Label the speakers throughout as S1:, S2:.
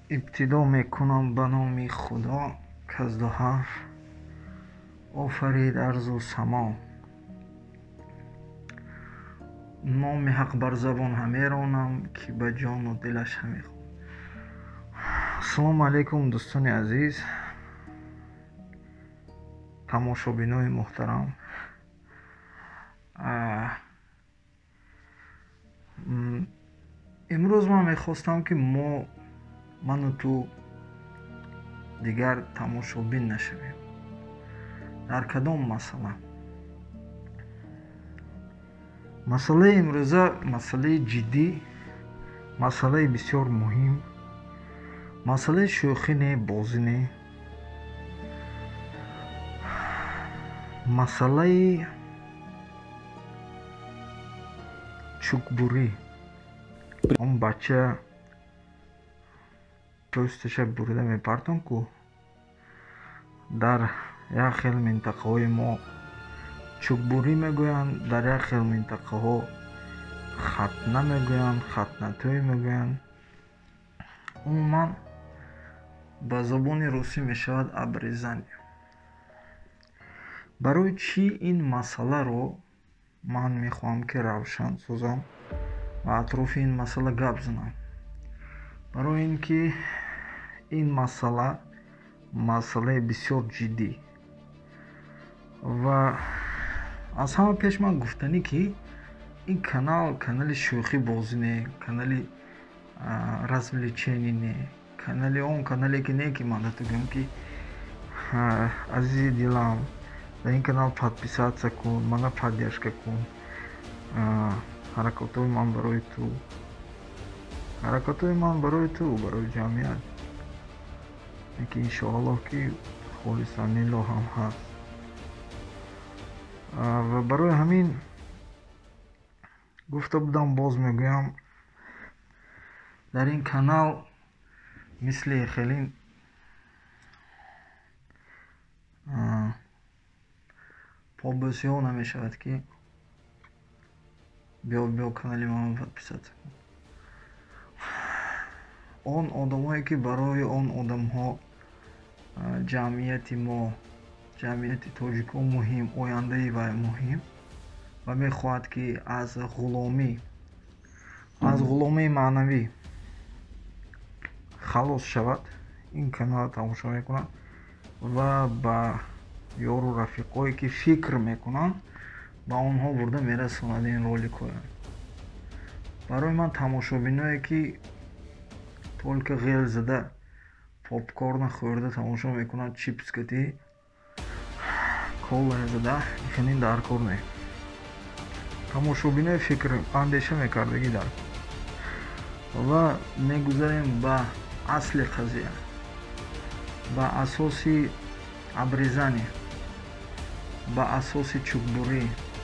S1: Ибтидо мекунам ба номи Худо, каз ду ҳарф офарид арзу само. Номи ҳақ бар забон ҳамеронам, ки ба ҷону дилаш ҳамехонам. Ассалому алайкум, дӯстони азиз, тамошобинои муҳтарам. Имрӯз ман мехостам, ки мо, ману ту, дигар тамошобин нашавем. Дар кадом масъала? Масъалаи имрӯза масъалаи ҷиддӣ, масъалаи бисёр муҳим, масъалаи шӯхӣ не, бозӣ не, масъалаи чӯкбурӣ. Он бача пӯсташа бурида мепартон ку, дар як хел минтақаҳои мо чӯкбурӣ мегӯянд, дар як хел минтақаҳо хатна мегӯянд, хатнатӯй мегӯянд. Умуман ба забони русӣ мешавад обрезание. Барои чӣ ин масъаларо ман мехоҳам, ки равшан созам ва атрофи ин масъала гап занам? Барои ин ки ин масъала масъалаи бисёр ҷиддӣ ва аз ҳама пеш ман гуфтанӣ, ки ин канал канали шӯхӣ бозӣ не, канали развлечение не, канали он канале ки не, ки ман дату гӯям, ки азизи дилам, дар ин канал подписаться кун, мана поддержка кун, ҳаракатҳои ман барои ту, ҳаракатҳои ман барои ту, барои ҷамъият, ки иншоаллоҳ, ки холисан лиллоҳ ҳам ҳаст. Ва барои ҳамин гуфта будам, боз мегӯям, дар ин канал мисли хеле побӯсиҳо намешавад, ки биё, биё, канали ман подписаться кун. Он одамое ки барои он одамҳо ҷамъияти мо, ҷамъияти тоҷикон муҳим, ояндаи вай муҳим ва мехоҳад, ки аз ғуломӣ, аз ғуломии маънавӣ халос шавад, ин каналро тамошо мекунад ва ба ёру рафиқое ки фикр мекунанд, ба онҳо бурда мерасонад ин роликҳоя. Барои ман тамошобиное ки только ғел зада, попкорна хӯрда тамошо мекунанд, чипс кати, кола зада, хелин дар кор не. Тамошобинои фикр андеша мекардагӣ дар. Ва мегузарем ба асли қазия, ба асоси обрезание, ба асоси чӯкбурӣ,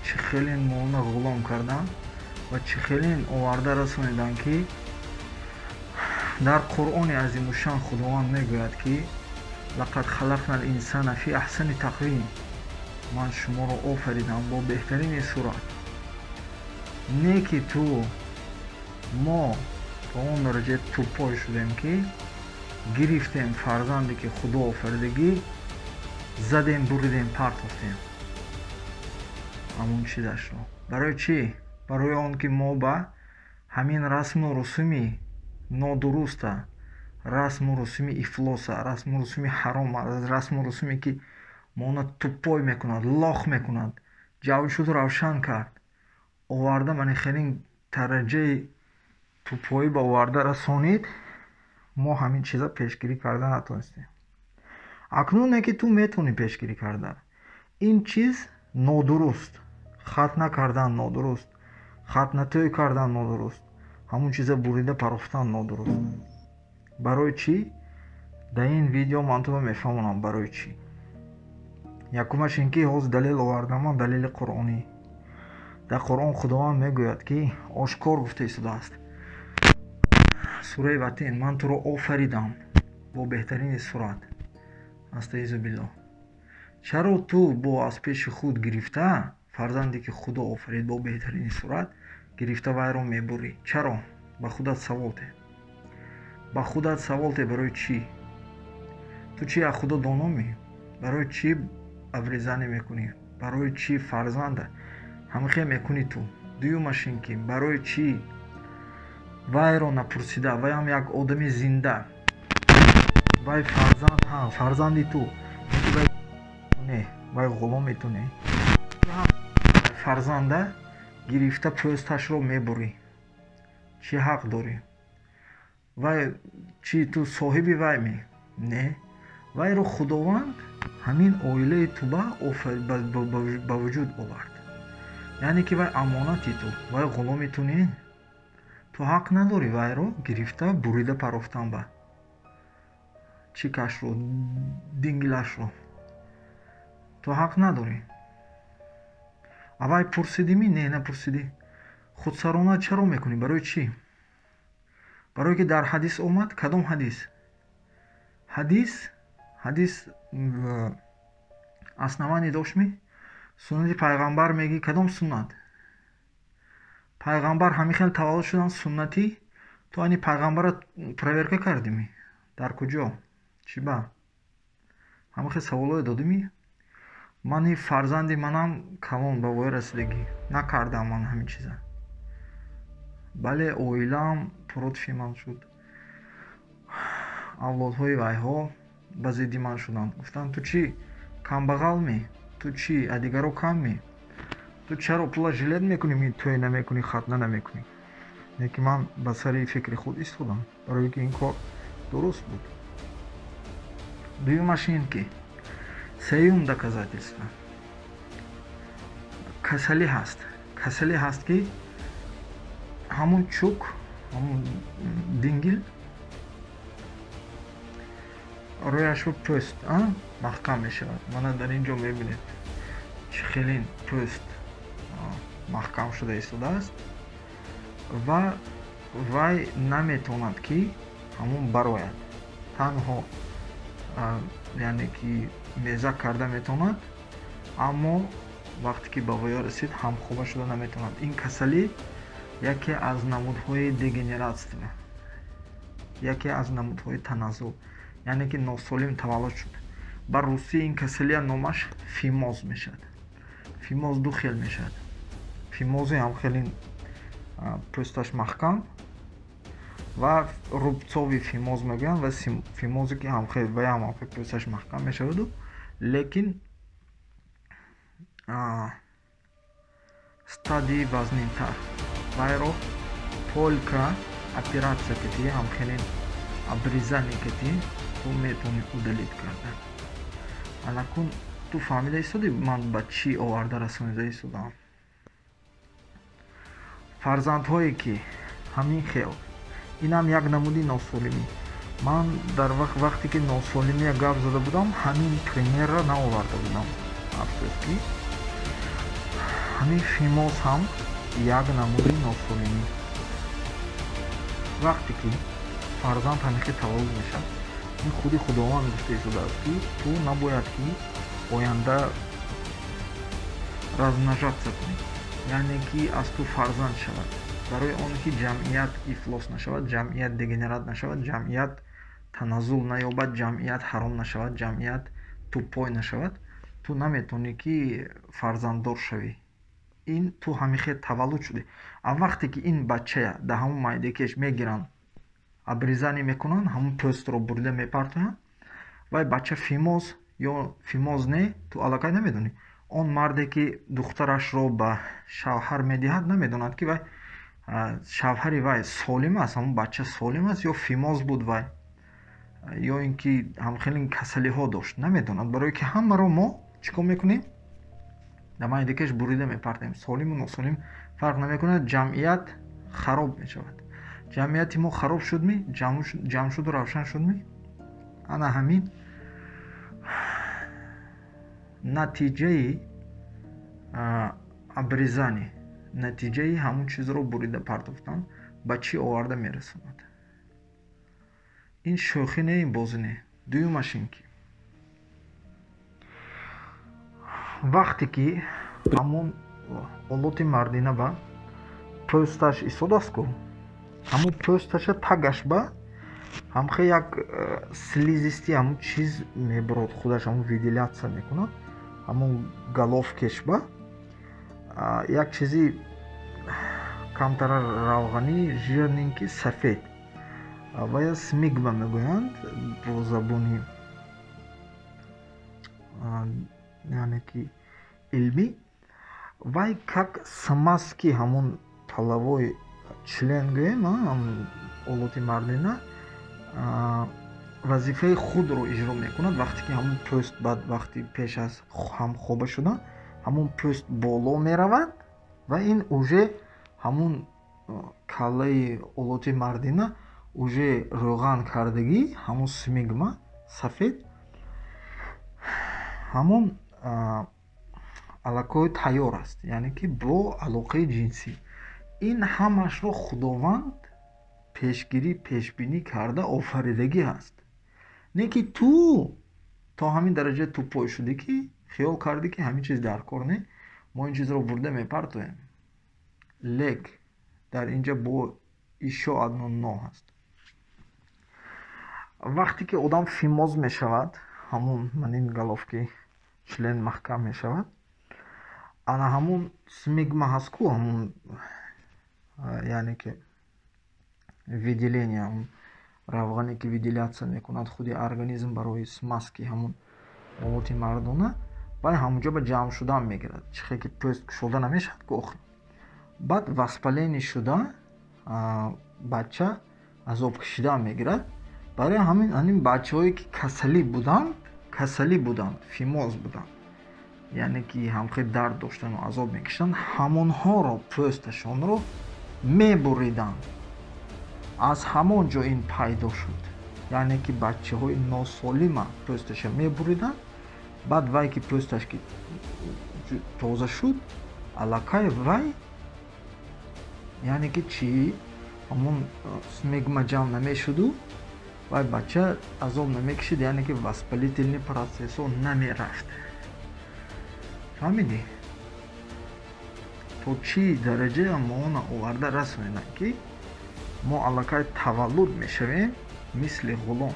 S1: чӣ хелин молна ғулом кардан ва чӣ хелин оварда расонидан, ки дар Қуръони азимушшан Худованд мегӯяд, ки лақад халақна л-инсана фи аҳсани тақвим, ман шуморо офаридам бо беҳтарини сурат. Не ки ту, мо то он дараҷа тупой шудем, ки гирифтем фарзанде ки Худо офаридагӣ, задем, буридем, партофтем ҳамон чизашро. Барои чӣ? Барои он ки мо ба ҳамин расму русуми нодуруста, расму русуми ифлоса, расму русуми ҳаром, расму русуме ки мона тупой мекунад, лох мекунад, ҷавшуду равшан кард, оварда мани хелин дараҷаи тупоӣ ба оварда расонид, мо ҳамин чиза пешгирӣ карда натонистем. Акнуне ки ту метавонӣ пешгирӣ карда, ин чиз нодуруст, хатна кардан нодуруст, хатнатӯй кардан нодуруст, ҳамон чиза бурида парохтан нодуруст. Барои чӣ? Дар ин видео ман туро мефаҳмонам, барои чӣ. Якумаш ин ки ҳозир далел овардам ман, далели қуръонӣ. Дар Қуръон Худованд мегӯяд, ки ошкор гуфта истодааст, сураи Ватин: ман туро офаридам бо беҳтарини сурат. Астаизу биллоҳ. Чаро ту бо аз пеши худ гирифта фарзанде ки Худо офарид бо беҳтарини сурат, гирифта вайро мебурӣ? Чаро? Ба худат савол те. Ба худат савол те, барои чӣ? Ту чӣ аз Худо дономӣ? Барои чӣ обрезание мекунӣ? Барои чӣ фарзанда ҳамихел мекунӣ ту? Дуюмаш ин ки барои чӣ вайро напурсида, вай ҳам як одами зинда, вай фарзанд, ҳа, фарзанди ту, вай не, вай ғуломи ту не. Фарзанда гирифта пӯсташро мебурӣ, чӣ ҳақ дорӣ? Вай чӣ, ту соҳиби вай ме? Не, вайро Худованд ҳамин оилаи туба ба вуҷуд овард, яъне ки вай амонати ту, вай ғуломи ту не. Ту ҳақ надорӣ вайро гирифта бурида парофтан ба чикашро, дингилашро ту ҳақ надорӣ. А вай пурсидимӣ? Не, напурсидӣ. Худсарона чаро мекунӣ? Барои чӣ? Барое ки дар ҳадис омад. Кадом ҳадис? Ҳадис основание доштмӣ? Суннати пайғамбар мегӣ, кадом суннат? Пайғамбар ҳамин хел таваллуд шудан суннатӣ? Ту ани пайғамбарро проверка кардимӣ? Дар куҷо? Чӣ ба ҳамин хел саволое додимӣ? Мани фарзанди манам калон ба воя расидагӣ накардам ман ҳамин чиза. Бале, оилаам против ман шуд, авлодҳои вайҳо ба зидди ман шуданд. Гуфтанд: «Ту чӣ, камбағалмӣ? Ту чӣ, аз дигаро каммӣ? Ту чаро пула жалеть мекунӣ, тӯй намекунӣ, хатна намекунӣ?» Лекин ман ба сари фикри худ истодам, барое ки ин кор дуруст буд. Дуюмаш ин ки, сеюм доказательство: касалӣ ҳаст, касалӣ ҳаст, ки ҳамун чук, ҳамун дингил рӯяшро пӯст маҳкам мешавад. Мана дар ин ҷо мебинед, чӣ хелин пӯст маҳкам шуда истодааст ва вай наметавонад, ки ҳамун барояд. Танҳо яъне ки меза карда метавонад, аммо вақте ки ба воя расид, ҳамхоба шуда наметавонад. Ин касалӣ яке аз намудҳои дегенератсия, яке аз намудҳои таназзул, яъне ки носолим таваллуд шуд. Ба русӣ ин касалия номаш фимоз мешавад. Фимоз ду хел мешавад: фимози ҳамхелин пӯсташ маҳкам ва рубцовый фимоз мегӯянд, ва фимозе ки ҳамхел ваям ҳамхел пӯсташ маҳкам мешаваду, лекин стадияи вазнинтар, вайро только оператсия кати, ҳамхелин обрезание кати ту метавонӣ удалить карда. Анакун ту фаҳмида истоди, ман ба чӣ оварда расонида истодаам. Фарзандҳое ки ҳамин хел, инам як намуди носолимӣ. Ман дар вақте ки носолимия гап зада будам, ҳамин примерро наоварда будам. Афсӯс, ки ҳамин фимоз ҳам як намуди носолимӣ. Вақте ки фарзанд ҳамин хел таваллуд мешавад, ин худи Худованд гуфта истодааст, ки ту набояд ки оянда размножаться кунӣ, яъне ки аз ту фарзанд шавад, барои он ки ҷамъият ифлос нашавад, ҷамъият дегенерат нашавад, ҷамъият таназзул наёбад, ҷамъият ҳаром нашавад, ҷамъият тупой нашавад. Ту наметавонӣ ки фарзанддор шавӣ. Ин ту ҳамин хел таваллуд шудӣ. А вақте ки ин бачая дар ҳамон майдакеш мегиранд, обрезание мекунанд, ҳамон пӯстро бурида мепартоянд, вай бача фимоз ё фимоз не, ту аллакай намедонӣ. Он марде ки духтарашро ба шавҳар медиҳад, намедонад, ки вай шавҳари вай солим аст, ҳамон бача солим аст ё фимоз буд вай, ё ин ки ҳамхелин касалиҳо дошт, намедонад. Барое ки ҳамаро мо чӣ кор мекунем? Дар майдакеш бурида мепартем. Солиму носолим фарқ намекунад, ҷамъият хароб мешавад. Ҷамъияти мо хароб шудми? Ҷамъ шуду равшан шудми? Ана ҳамин натиҷаи обрезание, натиҷаи ҳамон чизро бурида партофтан ба чӣ оварда мерасонад. Ин шӯхӣ не, ин бозӣ не. Дуюмаш ин ки вақте ки ҳамон олоти мардина ба пӯсташ истодааст ку, ҳамон пӯсташа тагаш ба Ҳамхе як слизистый ҳамун чиз мебурод, худаш ҳамун выделяться мекунад. Ҳамун головкешба як чизи камтара равғанӣ, жирненький, сафед, ва я смегма мегӯянд бо забони, яъне ки, илмӣ. Вай как смазки ҳамун половой член гӯем, олоти мардина, вазифаи худро иҷро мекунад. Вақте ки ҳамун пӯст, баъд вақти пеш аз ҳамхоба шудан, ҳамун пӯст боло меравад ва ин уже ҳамун каллаи олоти мардина уже рӯған кардагӣ, ҳамун смегма сафед, ҳамун аллакай тайёр аст, яъне ки бо алоқаи ҷинсӣ. Ин ҳамашро Худованд пешгирӣ, пешбинӣ карда офаридагӣ ҳаст. Не ки ту то ҳамин дараҷа тупой шудӣ, ки хиёл кардӣ, ки ҳамин чиз дар кор не, мо ин чизро бурда мепартоем. Лек дар инҷа бо ещё одно но ҳаст. Вақте ки одам фимоз мешавад, ҳамун манин головки член маҳкам мешавад, ана ҳамун смегма ҳаст ку, ҳамун, яъне ки, выделение, ҳамун равғане, ки выделяться мекунад худи организм барои смазки ҳамун олоти мардона, вай ҳамунҷо ба ҷамъ шудан мегирад. Чӣ хел ки пӯст кушода намешавад ку охир. Баъд воспаление шуда, бача азоб кашидан мегирад. Барои ҳамин ҳамин бачаҳое, ки касалӣ буданд, фимоз буданд, яъне ки ҳамхел дард доштану азоб мекашиданд, ҳамонҳоро пӯсташонро мебуриданд. Аз ҳамон ҷо ин пайдо шуд, яъне ки бачаҳои носолима пӯсташа мебуриданд. Баъд вай ки пӯсташ ки тоза шуд, аллакай вай, яъне ки чӣ, ҳамун смегма ҷамъ намешуду вай бача азоб намекашид, яъне ки воспалительный процессҳо намерафт. Фаҳмидӣ, то чӣ дараҷа моона оварда расониданд, ки мо аллакай таваллуд мешавем мисли ғулом,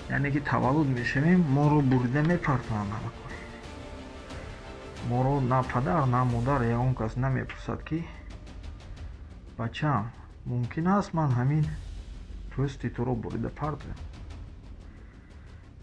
S1: яъне ки таваллуд мешавем, моро бурида мепартонанд аллакай. Моро на падар, на модар, ягон кас намепурсад, ки бачаам, мумкин аст ман ҳамин пӯсти туро бурида партоям?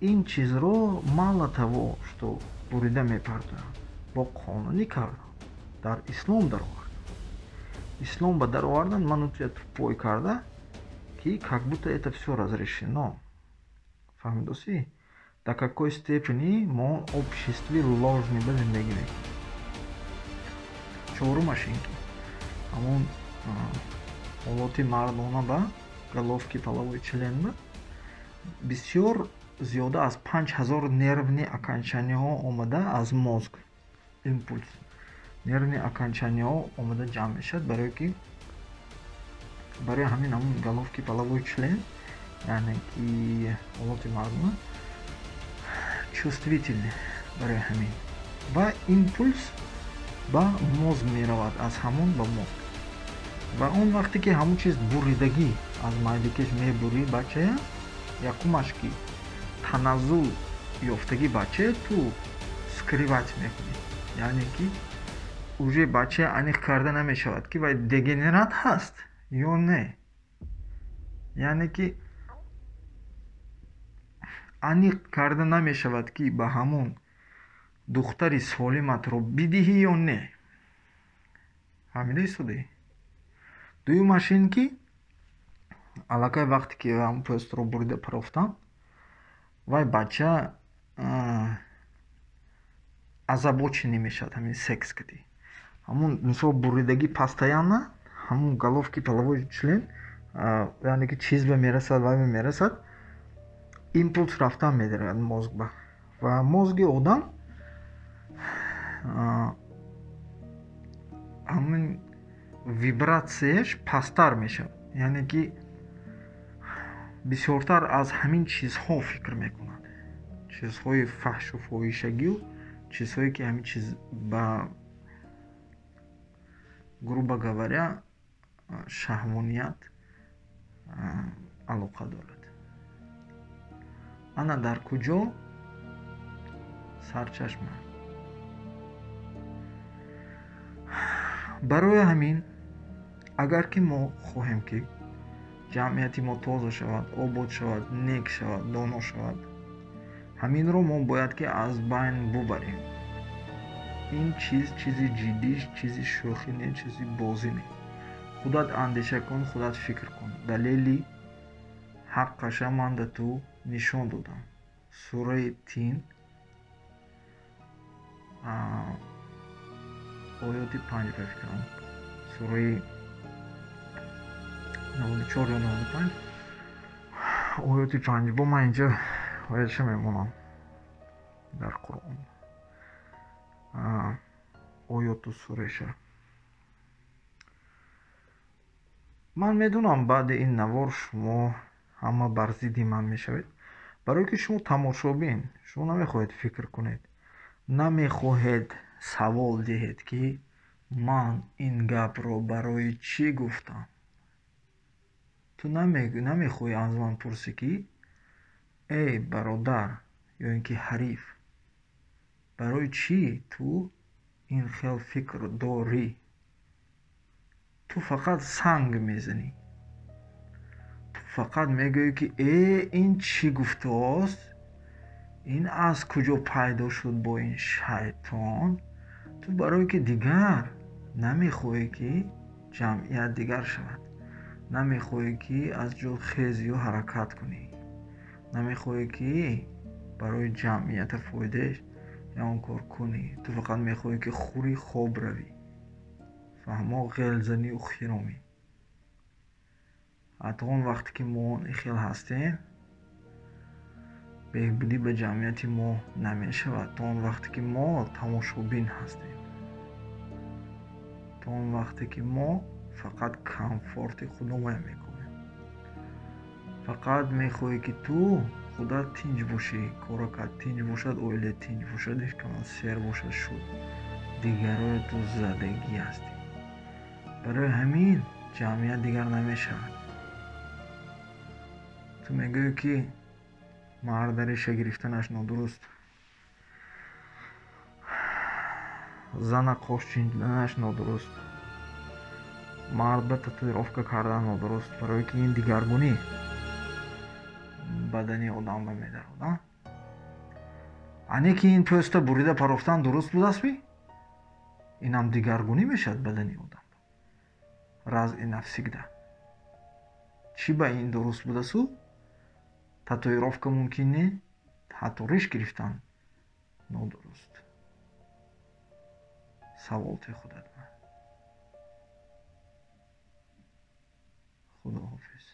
S1: Ин чизро мало того что бурида мепартоянд, бо қонунӣ карданд, дар ислом дароварданд. Ислом ба даровардан ману туя тупой карда, ки как будто это всё разрешено. Фаҳмидосӣ, до какой степени мо обществе ложный ба зиндагӣ мекунем? Чорумаш ин ки ҳамон олоти мардона ба, головки половой член ба, бисёр зиёда аз 5000 нервный окончанияҳо омада, аз мозг импульс, нервный окончанияҳо омада ҷамъ мешавад. Барое ки барои ҳамин ҳамун головки половой член, яъне ки олоти мардона, чувствительный барои ҳамин ва импульс ба мозг меравад, аз ҳамон ба мозг. Ва он вақте ки ҳамон чиз буридагӣ, аз майдакеш мебурӣ бачая, якумаш ки таназзул ёфтагӣ бачая ту скрывать мекунӣ, яъне ки уже бача аниқ карда намешавад, ки вай дегенерат ҳаст ё не, яъне ки аниқ карда намешавад, ки ба ҳамон духтари солиматро бидиҳӣ ё не. Фаҳмида истодаӣ? Дуюмаш ин ки аллакай вақте ки ҳамон пӯстро бурида партофтам, вай бача озабоченный мешавад ҳамин секс кати. Ҳамун мисол буридагӣ постоянно ҳамун головки половой член, яъне ки чиз ба мерасад, вай ба мерасад, импульс рафтан медарад мозг ба. Ва мозги одам ҳамин вибратсияш пасттар мешавад, яъне ки бисёртар аз ҳамин чизҳо фикр мекунад, чизҳои фаҳшу фоҳишагию чизҳое, ки ҳамин чиз ба, грубо говоря, шаҳвоният. Алоқа дорад. Ана дар куҷо сарчашма. Барои ҳамин агар ки мо хоҳем ки ҷамъияти мо тоза шавад, обод шавад, нек шавад, доно шавад, ҳаминро мо бояд ки аз байн бубарем. Ин чиз чизи ҷиддӣ, чизи шӯхӣ не, чизи бозӣ не. Худат андеша кун, худат фикр кун. Далели ҳаққаша ман да ту нишон додам. Сураи Тин оёти 5 ба фикрам. Сураи 94 ё 95 оёти 5. Бо ман инҷа оятша мемонам дар Қуръон. Оёту сураша. Ман медонам баъди ин навор шумо ҳама бар зидди ман мешавед, барое ки шумо тамошобин, шумо намехоҳед фикр кунед, намехоҳед савол диҳед ки ман ин гапро барои чӣ гуфтам. Ту намехоҳӣ аз ман пурсӣ ки эй бародар ё ин ки ҳариф, барои чӣ ту ин хел фикр дорӣ? Ту фақат санг мезанӣ. Ту фақат мегӯӣ ки ин чӣ гуфтааст? Ин аз куҷо пайдо шуд бо ин шайтон? Ту барое ки дигар намехоҳӣ ки ҷамъият дигар шавад, намехоҳӣ ки аз ҷо хезию ҳаракат кунӣ, намехоҳӣ ки барои ҷамъията фоидааш ягон кор кунӣ. Ту фақат мехоҳӣ ки хӯрӣ, хоб равӣ, фаҳмо, ғелзанию хиромӣ. Ҳатто он вақте ки мо ин хел ҳастем, беҳбудӣ ба ҷамъияти мо намешавад. То он вақте ки мо тамошобин ҳастем, то он вақте ки мо фақат комфорти худомоя мекунем, фақат мехоҳӣ ки ту худат тинҷ бошӣ, коракат тинҷ бошад, оилаат тинҷ бошад, ҳеҷ сер бошад шуд, дигароя ту задагӣ ҳастӣ. Барои ҳамин ҷамъият дигар намешавад. Ту мегӯӣ ки марда реша гирифтанаш нодуруст, зана қош чинданаш нодуруст, марда татуировка кардан нодуруст, барое ки ин дигаргунӣ бадани одамро медарод. Ане ки ин пӯста бурида парофтан дуруст будастми? Инам дигаргунӣ мешавад бадани одам. Раз и навсегда. Чӣ ба ин дуруст будасу? Татуировка мумкин не, ҳатто риш гирифтан нодуруст. Савол те худат ман. Худоҳофиз.